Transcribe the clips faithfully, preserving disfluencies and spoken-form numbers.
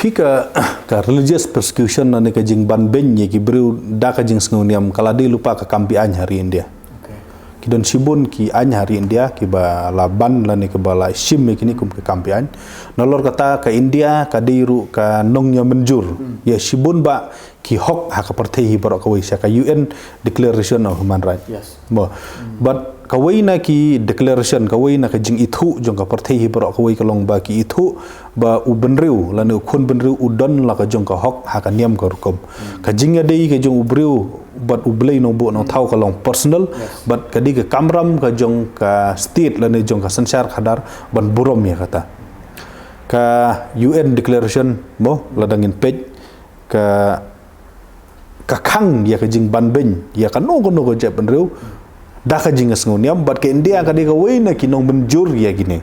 Ki ka, ka religious persecution lane ka jingbanbeiñ ïa ki briew da ka jingsngewniam ka la dei lypa ka kam be-aiñ ha ri India. Ki don shibun ki aiñ ha ri India kiba la ban lane kiba la shim ïa kine kum ki kam be-aiñ. Nalor kata ka India ka dei ruh ka nongïamynjur ïa shibun bah ki hok ha ka pyrthei hi baroh kawei, sha ka U N Declaration of Human Rights. Bad kawei na ki declaration, kawei na ka jingithuh jong ka pyrthei hi baroh kawei ka long ba ki ithuh ba u bynriew lane u khun bynriew u don la ka jong ka hok ha ka niam ka rukom. Ka jingïadei ka jong u briew bad U Blei Nongbuh Nongthaw ka long personal, bad ka dei ka kamram ka jong ka state lane jong ka synshar khadar ban burom ïa kata. Ka U N declaration mo, lada ngin peit, ka, ka khang ïa ka jingbanbeiñ ïa kano kano ka jaitbynriew da ka jingsngewniam, bad ka India ka dei kawei na ki nongmynjur ïa kine.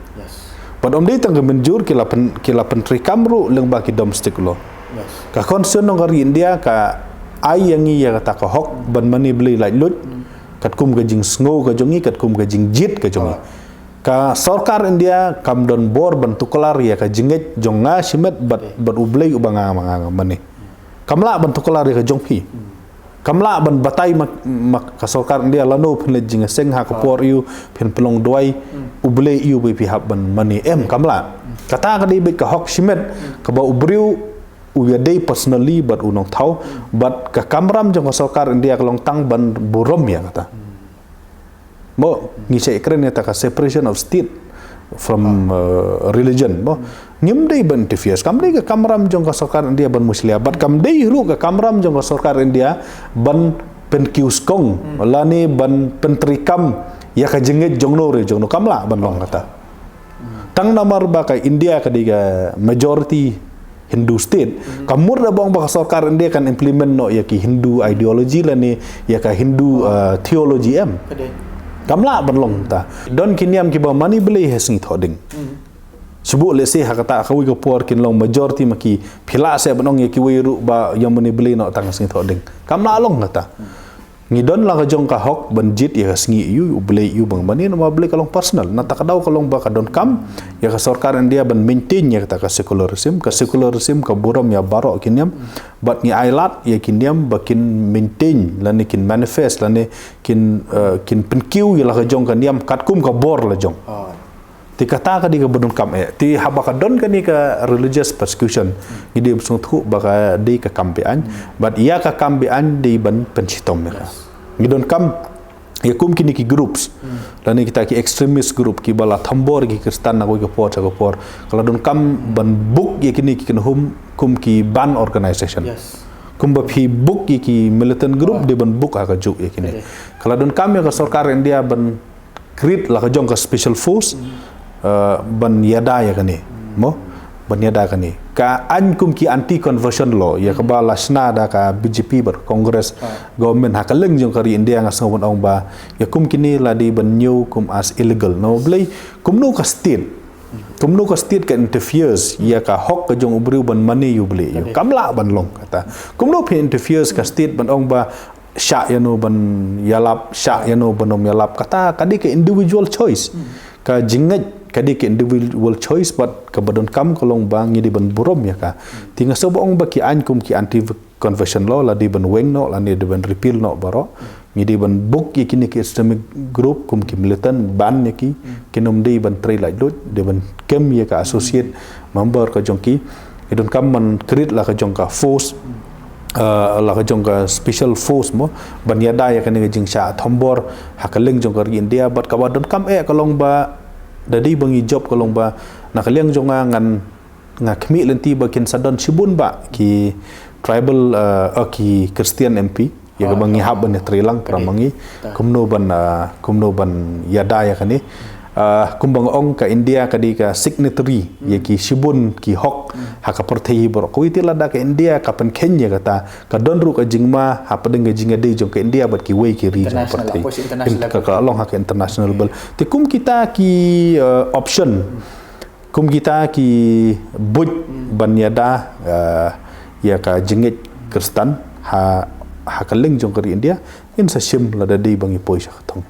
Bad ym dei tang ka mynjur, ki la pyn, ki la pyntreikam ruh lyngba ki domestic law. Ka constitution jong ka ri India ka ai ïa ngi ïa kata ka hok ban mane blei laitluid katkum ka jingsngew ka jong ngi, katkum ka jingjied ka jong ngi. Ka sorkar India kam don bor ban tuklar ïa ka jingngeit jong nga shimet bad, bad U Blei uba nga, nga, nga mane. Kam lah ban tuklar ïa ka jong phi. Kam lah ban batai ma, ma ka sorkar India lano phin leit jingïaseng ha ka por aiu, phin pynlong duwai, U Blei aiu ba phi hap ban mane. Em, kam lah. Kata ka dei beit ka hok shimet kaba u briew u ïadei personally bad u nongthaw, bad ka kamram jong ka sorkar India ka long tang ban burom ïa kata. Mo, ngi sa ïakren ïa kata ka separation of state from, uh, religion, mo. Ngim dei ban interfere, kam dei ka kamram jong ka sorkar India ban mushlia, bad kam dei ruh ka kamram jong ka sorkar India ban pynkiew skong lane ban pyntreikam ïa ka jingngeit jong no re jong no, kam lah ban long kata. Tang namar ba ka India ka dei ka majority Hindu state, ka mut da ba ong ba ka sorkar India kan implement noh ïa ki Hindu ideology lane ïa ka Hindu, uh, theology, em. Kam lah ban long ta. Don ki niam kiba mane blei ha sngi Thohdieng. Shu buh lehse ha kata kawei ka por kin long majority ma ki, phi lah seh ban ong ïa kiwei ruh ba ïa mane blei noh tang ha sngi Thohdieng. Kam lah long kata. Ngi don la ka jong ka hok ban jied ïa ka sngi aiu, U Blei aiu ba nga mane, namar U Blei ka long personal. Nangta ka daw ka long ba ka donkam ïa ka sorkar India ban maintain ïa kata ka secularism. Ka secularism ka burom ïa baroh ki niam. Bad ngi ailad ïa ki niam ba kin maintain lane kin manifest lane kin, uh, kin pynkiew ïa la ka jong ka niam katkum ka bor la jong. Te kata ka dei kaba donkam eh. Te haba ka don kane ka religious persecution, ngi dei ban sngewthuh ba ka dei ka kam be-aiñ. Bad ïa ka kam be-aiñ dei ban pynshitom ïa ka. Ngi donkam ïa kum kine ki groups, lane kita ki extremist group kiba la thombor ïa ki Khristan na kawei ka por sha ka por, ka la donkam ban buk ïa kine ki kynhun kum ki banned organization. Kumba phi buk ïa ki militant group, dei ban buk ha kajuh ïa kine. Ka la donkam ïa ka sorkar India ban create la ka jong ka special force, uh, ban ïada ïa kane. Mo? Ban ïada kane. Ka aiñ kum ki anti conversion law, ïa kaba la shna da ka B J P bad Congress government ha ka liang jong ka ri India, nga sngew ban ong ba ïa kum kine la dei ban ñiew kum as illegal. Namar balei, kumno ka state, kumno ka state ka interferes ïa ka hok ka jong u briew ban mane ïa U Blei aiu? Kam lah ban long kata. Kumno phi interferes ka state ban ong ba shah ïano ban ïalap, shah ïano ban ym ïalap. Kata ka dei ka individual choice. Ka jingngeit ka dei ka individual choice, bad kaba donkam ka long ba ngi dei ban burom ïa ka. Te nga sngew ba ong ba ki aiñ kum ki anti conversion law la dei ban weng noh, la dei ban repeal noh baroh. Ngi dei ban buk ïa kine ki extremist group kum ki militant, ban ïa ki, kin ym dei ban trei laitluid, dei ban kem ïa ka associate member ka jong ki. Ngi donkam ban create la ka jong ka force, uh, la ka jong ka special force mo, ban ïada ïa kane ka jingshah thombor ha ka liang jong ka ri India. Bad kaba donkam eh ka long ba da dei ba ngi jop ka long ba na ka liang jong nga ngan, nga khmih lynti ba kin sa don shibun bah ki tribal, uh, uh, ki Christian M P. Ïa kaba ngi hap ban ïatreilang para ma ngi. Kumno ban, ah, kumno ban ïada ïa kane. Ah, kumba nga ong, ka India ka dei ka signatory ïa ki shibun ki hok ha ka pyrthei baroh kawei. Te lada ka India ka pynkheiñ ïa kata, ka don ruh ka jingma hapdeng ka jingïadei jong ka India bad kiwei ki ri jong ka pyrthei. Ka, ka long ha ka international level. Te kum kita ki, ah, option, kum kita ki buit ban ïada, ah, ïa ka jingngeit Khristan ha, ha ka liang jong ka ri India, ngin sa shim lada dei ba ngi poi sha ka thong.